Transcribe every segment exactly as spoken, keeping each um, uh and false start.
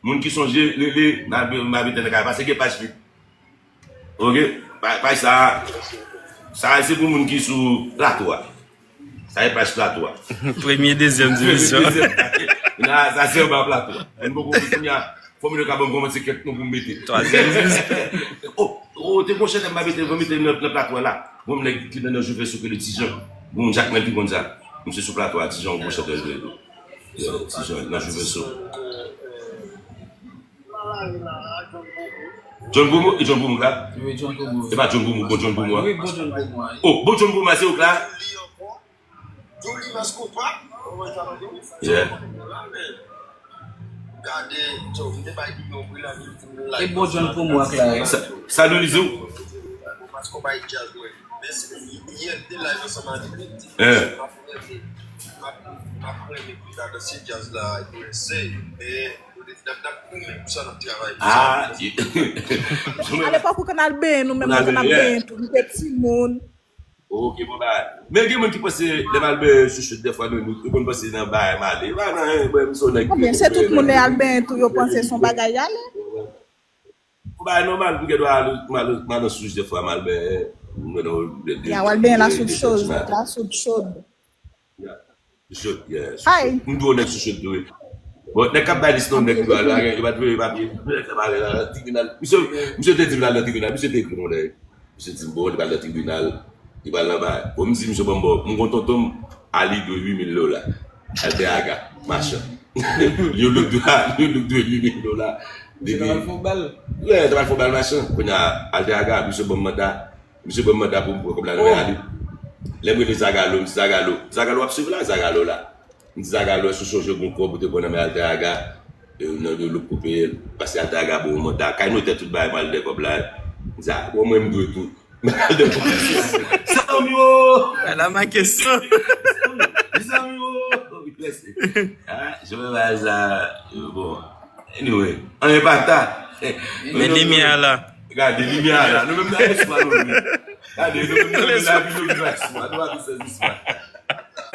Moun ki sonje, rele, m a, m a mete nan kay, pase gen paj vid. Ok? Pa- Paj sa, sa se pou moun ki sou plato a. Sa e paj plato a. Premye, dezyèm divizyon. Sa se anba plato a. Moun poko konnen kounye a, fò moun yo ka ban m kòman se kèk non pou m mete. Twazyèm divizyon. Oh, oh, te gon chantè m a mete, m mete nan, nan plato a la. Bon, nèg ki nan Jovè Sou ke le Ti Jan. Bon, Jakmèl ki konn sa. Misye sou plato a, Ti Jan, yon bon chantè jwe tou. Ti Jan, nan Jovè Sou. John Gomo, e John Gomo la? Wi, John Gomo. E pa John Gomo, bon John Gomo a. Wi, bon John Gomo a. Oh, bon John Gomo a, se ou k la? Yeah. E bon John Gomo a k la, wi. Sa, sa nou li di w? Eh. Ah, alepòk ou konn al benyen, nou menm nou konn al benyen tou, nou te timoun. Ok, bon bagay. Men gen moun ki panse lè m al benyen sou chot dèfwa nou, nou konn panse nan bagay m ale. E pa nan, eh, mwen, m se yon nèg. Konbyen se tout moun lè y al benyen tou, yo panse se yon bagay y ale? Yon bagay nòmal pou gen dwa al, m al, m al nan souch dèfwa, m al benyen. Mwen nan. Ya, w al benyen la soud chod, la soud chod. Sou chod, yeah. M di w nèg sou chod tou wi. Bon, nèg k ap bay lis non nèg yo a la, yo pa t voye papye. Nèg k ap ale nan tribinal. Misye, misye te di m l al nan tribinal, misye te ekri non nèg. Misye di m bon, li pral nan tribinal, li pral nan bagay. Bon, m di misye ban m bon, m gon tonton m, a li dwe uit mil dola. Alter Aga, machan. Li yon lòt dwe, li yon lòt dwe uit mil dola. Depi. Te pral fè bal. Yeah, te pral fè bal machan. Kounye a, Alter Aga, misye ban m manda. Misye ban m manda pou m pran kòb la nan men a li. Lè m rele Zagalo, m di Zagalo, Zagalo w ap swiv la, Zagalo la. M di Zagalo, èske w sonje gon kòb ou te pran nan men Alter Aga? E, nan de lòt koupe, paske Alter Aga ba w manda. Kay notè tout bagay, m al dèyè kòb la. M di, a, bon, mwen m dwe tou. M al dèyè kòb la. Zanmi o! Ala ma kesyon. Zanmi o! Mèsi. A, je me base a, bon. Anyway, anyen pa ta. Men limyè a la. Gade, limyè a la. Nou menm nan espwa nou ye. Gade, nou menm nan lavi nou viv espwa. Nou pa bezwen espwa.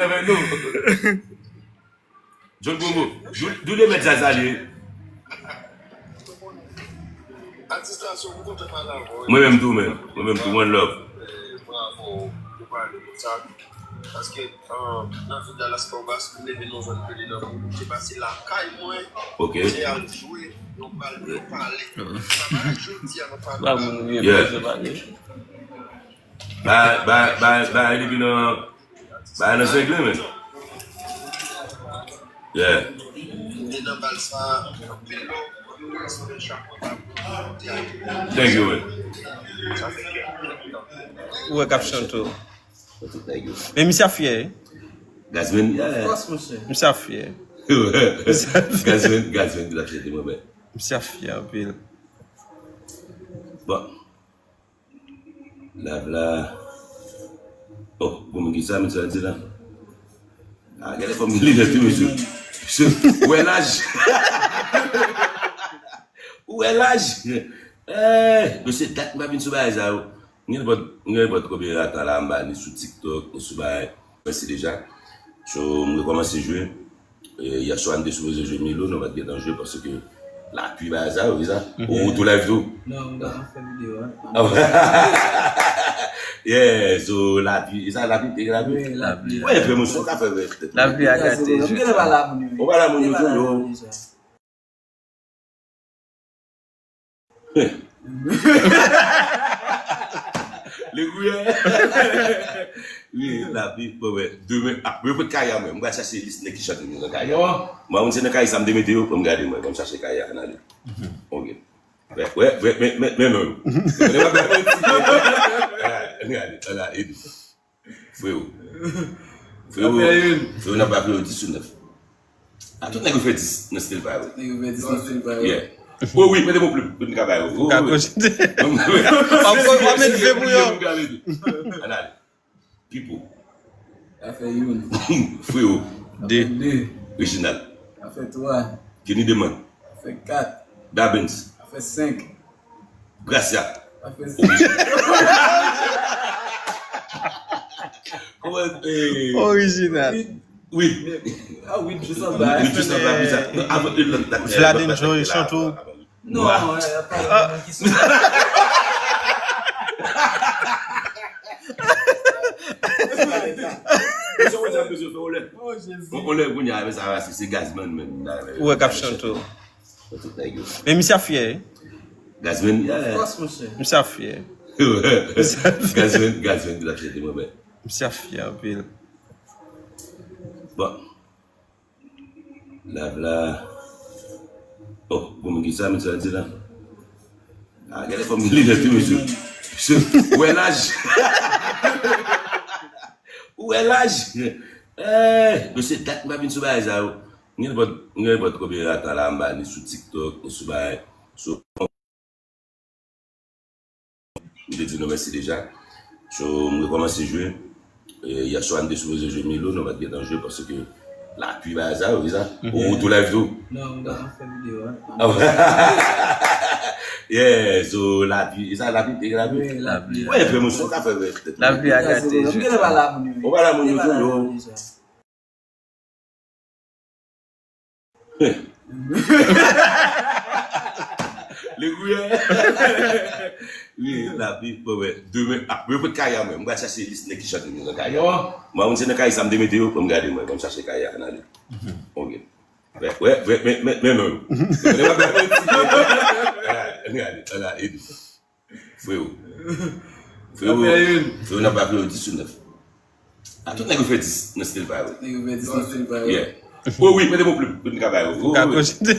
Enben nou. John Gomo, dou, dou de mèt zazalye. Mwen menm tou, men. Mwen menm tou, one love. Bravo, nou pale konsa. Paske nan vil Dallas Cowboys, m leve nan zòn Pele nan Boulouk, te pase lakay mwen, te al jwe yon bal, nou pale. Sa pa jodi a nou pale. Bay, bay, bay, bay, li vin nan, bay nan zenglen, men. Yeah. M te nan bal sa, anpil love, anpil respè, chapo ba pou nou, te ale. Thank you, man. Sa fè kè. Ou wè k ap chante. Men misye ap fyè wi. Gazman, yeah. Misye ap fyè. Gazman, Gazman, la fyète mwen, men. Misye ap fyè anpil. Bon. Live la. Oh, bon, men ki sa, men sa di la. Ah, gade fòm li nèt wi, mesye. Mesye, ou wè laj. Ou wè laj. Eh, mesye, dat m pa vin sou bagay sa yo. M gen nenpòt, m gen nenpòt konbyen atan la, m pa ni sou TikTok, ni sou bagay. Mèsi deja. So, m rekòmanse jwe. E, yè swa, m te sipoze jwe Milo, nou pa t gentan jwe paske lapli bagay sa yo, wi sa? Ou, ou tou live tou? Non, m ta fè videyo a. Yeah, so lapli, e sa lapli, te gen lapli? Wi, lapli. Wè, frè mwen, sa w ka fè, wè. Lapli a gate. M genlè pa la moun yo. Ou pa la moun yo tou, yo. Li gouye. Wi, lapli, bon, wè. Demen, ah, mwen pot kay a mwen. Mwen chache lis nèg ki chante nou nan kay a. Mwen, mwen se nan kay sa m te mete yo, mwen gade mwen, mwen chache kay a, ann ale. Ok. Wè, wè, wè, men, men, men, non. Ann ale, ann ale, ede. Frewo. Frewo, frewo, n ap ba frewo dis sou nèf. A tout nèg yo fè dis nan stil pa yo. Nèg yo fè dis nan stil pa yo. Yeah. Oh wi, mete bon plim, pou n ka ba yo. Ou ka konjete. W ap met ve pou yo. Ann ale. Pipo. Sa fè youn. Frewo. De. De. Reginald. Sa fè twa. Kenny Deman. Sa fè kat. Dabens. Sa fè senk. Gracia. Sa fè senk. Kòman, eh, orijinal. Wi. Ah wi, jis anba. Wi, jis anba, wi, sa. Non, avan, yon lòt dat. Vlad Enjoy, chante w. Non, pa yon moun ki sou. Mesye, on dirait mesye fè on lè. Oh, Jezi. On lè kounye a, men sa, se, se Gazman menm. Ou wè k ap chante w. Tout nèg yo. Men misye ap fyè, wi. Gazman, yeah. Of course, monchè. Misye ap fyè. Gazman, Gazman, ki t ap chante mwen, men. Misye ap fyè anpil. Bon. Lav la. Oh, bon, men ki sa, men sa di la. Ah, gade fòm li nèt, wi, mesye. Mesye, ou wè laj. Ou wè laj. Eh, mesye, dat m pa vin sou bagay sa yo. M gen nenpòt, m gen nenpòt konbyen atan la, m ba ni sou TikTok, ni sou bagay. Sou M te di nou mèsi deja. So, m rekòmanse jwe. E, yè swa, m te sipoze jwe Milo, nou pa t gentan jwe paske lapli bagay sa yo, wi sa. Ou, ou tou live tou? Non, m pa fè videyo a. Ah, yeah, so, lapli, e sa lapli, te gen lapli? Wi, lapli. Wi, frè, mwen, sa w ka fè, frè. Lapli a gate jwe. M gentan pale a moun yo, wi. Ou pale a moun yo tou, yo. Li gouye. Wi, lapli, bon, wè. Demen, ah, mwen pot kay a mwen. Mwen chache lis nèg ki chante nan kay a. Bon. Mwen, mwen se nan kay sa m te mete yo, pou m gade mwen, pou m chache kay a, ann ale. Ok. Wè, wè, wè, men, men, men non. Ala, ala, ala, ede. Frewo. Frewo, frewo, n ap ba frewo dis sou nèf. A tout nèg yo fè dis nan stil pa yo. Nèg yo fè dis nan stil pa yo. Yeah. Oh wi, mete bon plim, pou n ka ba yo. Ou ka konjite.